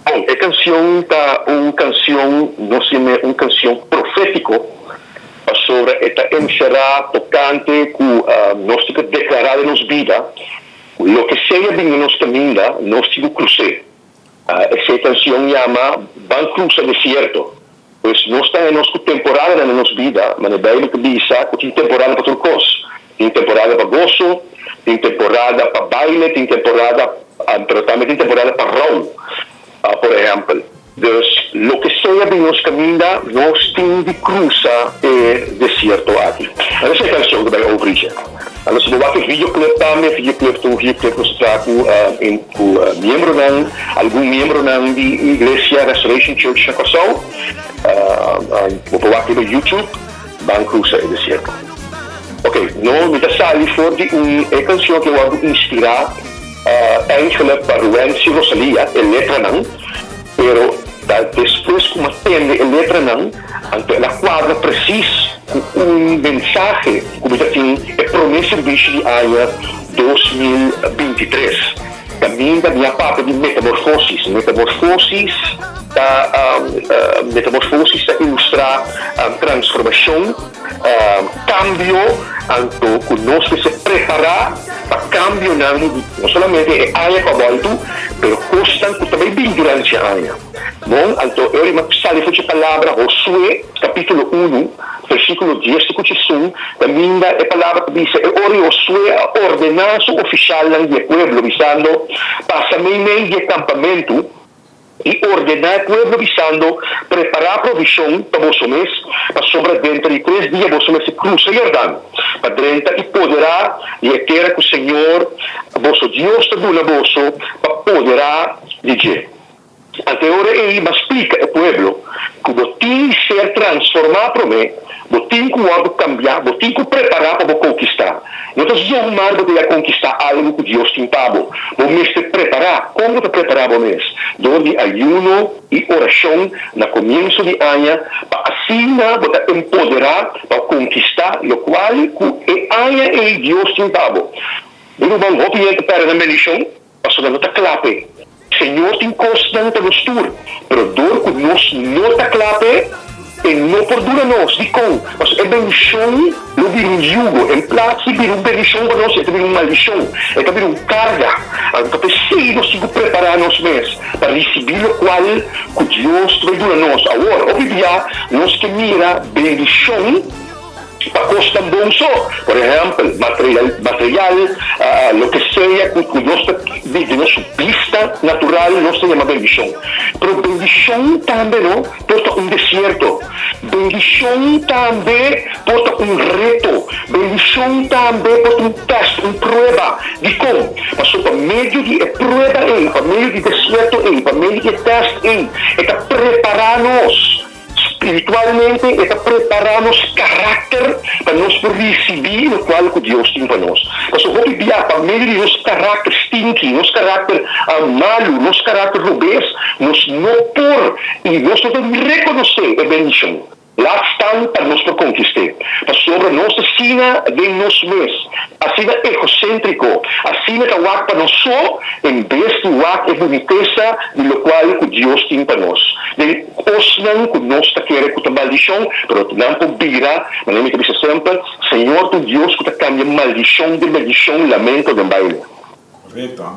Bon, e kansion ta un kansion, nos yam'é un kansion profétiko, pasobra e ta enserá tokante ku nos tin ku deklará den nos bida ku loke sea bini den nos kaminda, nos tin ku krus'é. Esei kansion yama Ban Krusa Desierto. Pues nos ta nos ku temporadanan den nos bida, ma e Beibel ta bisa ku tin temporada pa tur kos. Tin temporada pa goso, tin temporada pa baile, tin temporada, pero tambe tin temporada pa rou, por ehèmpel. Dus, loke sea den nos kaminda, nos tin di krusa e desierto aki. Anto esei kanshon ta bai over dje. Anto si bo wak e videoclip tambe, videoclip ta un videoclip ku nos a traha ku ku miembronan, algun miembronan di Iglesia Restoration Church na Kòrsou. Bo por wak riba YouTube, Ban Krusa e Desierto. Ok, no, mi ta sali for di un e kanshon ku a wòrdu inspirá Eigenlijk pa Ruency Rosalia e letranan, pero ta despues ku m'a tende e letranan, anto el a kuadra presis ku un mensahe ku mi ta tin e promé sirbishi di aña 2023, kaminda mi a papia di metamorfosis. Metamorfosis ta metamorfosis ta ilustrá transformashon. Kambio, anto ku nos mester prepará pa kambionan di no solamente e aña ku a bòltu, pero kosnan ku ta bai bin durante e aña. Bon, anto e ora mi a sali for dje palabra Hosué, kapítulo unu, versíkulo 10 te ku diesun, kaminda e palabra ta bisa, E ora Hosué a ordená su ofishalnan di e pueblo, bisando, Pasa meimei di e kampamentu, I ordená e pueblo, bisando, Prepará provishon pa boso mes, pasobra denter di tres dia boso mester krusa Yordan pa drenta i poderá di e tera ku señor boso Dios ta duna boso pa poderá di dje. Anto e ora ei bo a splika e pueblo ku bo tin di ser transformá promé, bo tin ku wòrdu kambiá, bo tin ku prepará pa bo konkistá. No ta zomaar bo ta ya konkistá algu ku Dios tin pa bo. Bo mester prepará. Kon bo ta prepará bo mes? Dor di ayuno i orashon na komienso di aña pa asina bo ta empoderá pa konkistá lokual ku e aña ei Dios tin pa bo. Mi ruman, hopi hende ta pèrdè nan bendishon Pasobra no ta kla p'e. Señor tin kosnan pa nos tur, pero dor ku nos no ta kla p'e, e no por duna nos. Dikon? Pasobra e bendishon lo bira un yugo. En plats di bira un bendishon pa nos, e ta bira un maldishon, e ta bira un karga. Anto p'esei nos tin ku prepará nos mes pa risibí lokual ku Dios ta bai duna nos. Awor, hopi bia nos ke mira bendishon. Pa kosnan bon so, por ehèmpel, material, material, loke sea ku ku nos ta di di nos bista natural nos ta yama bendishon. Pero bendishon tambe no por ta un desierto. Bendishon tambe por ta un reto. Bendishon tambe por ta un tèst, un prueba. Dikon? Pasobra pa medio di e prueba ei, pa medio di desierto ei, pa medio di e tèst ei, e ta prepará nos. Spiritualmente e ta prepará nos karakter pa nos por risibí lokual ku Dios tin pa nos. Pasobra hopi bia pa medio di nos karakter stinky, nos karakter malu, nos karakter robes, nos no por i nos no ta rekonosé e bendishon. Laat staan pa nos por konkist'é. Pasobra nos ta asina den nos mes, asina egoséntriko, asina ta wak pa nos so en bes di wak e bunitesa di lokual ku Dios tin pa nos. Den Kosnan ku nos ta kere ku ta maldishon, pero nan por bira, manera mi ta bisa semper, Señor ta un Dios ku ta kambia maldishon den bendishon, lamento den baile. Korekto.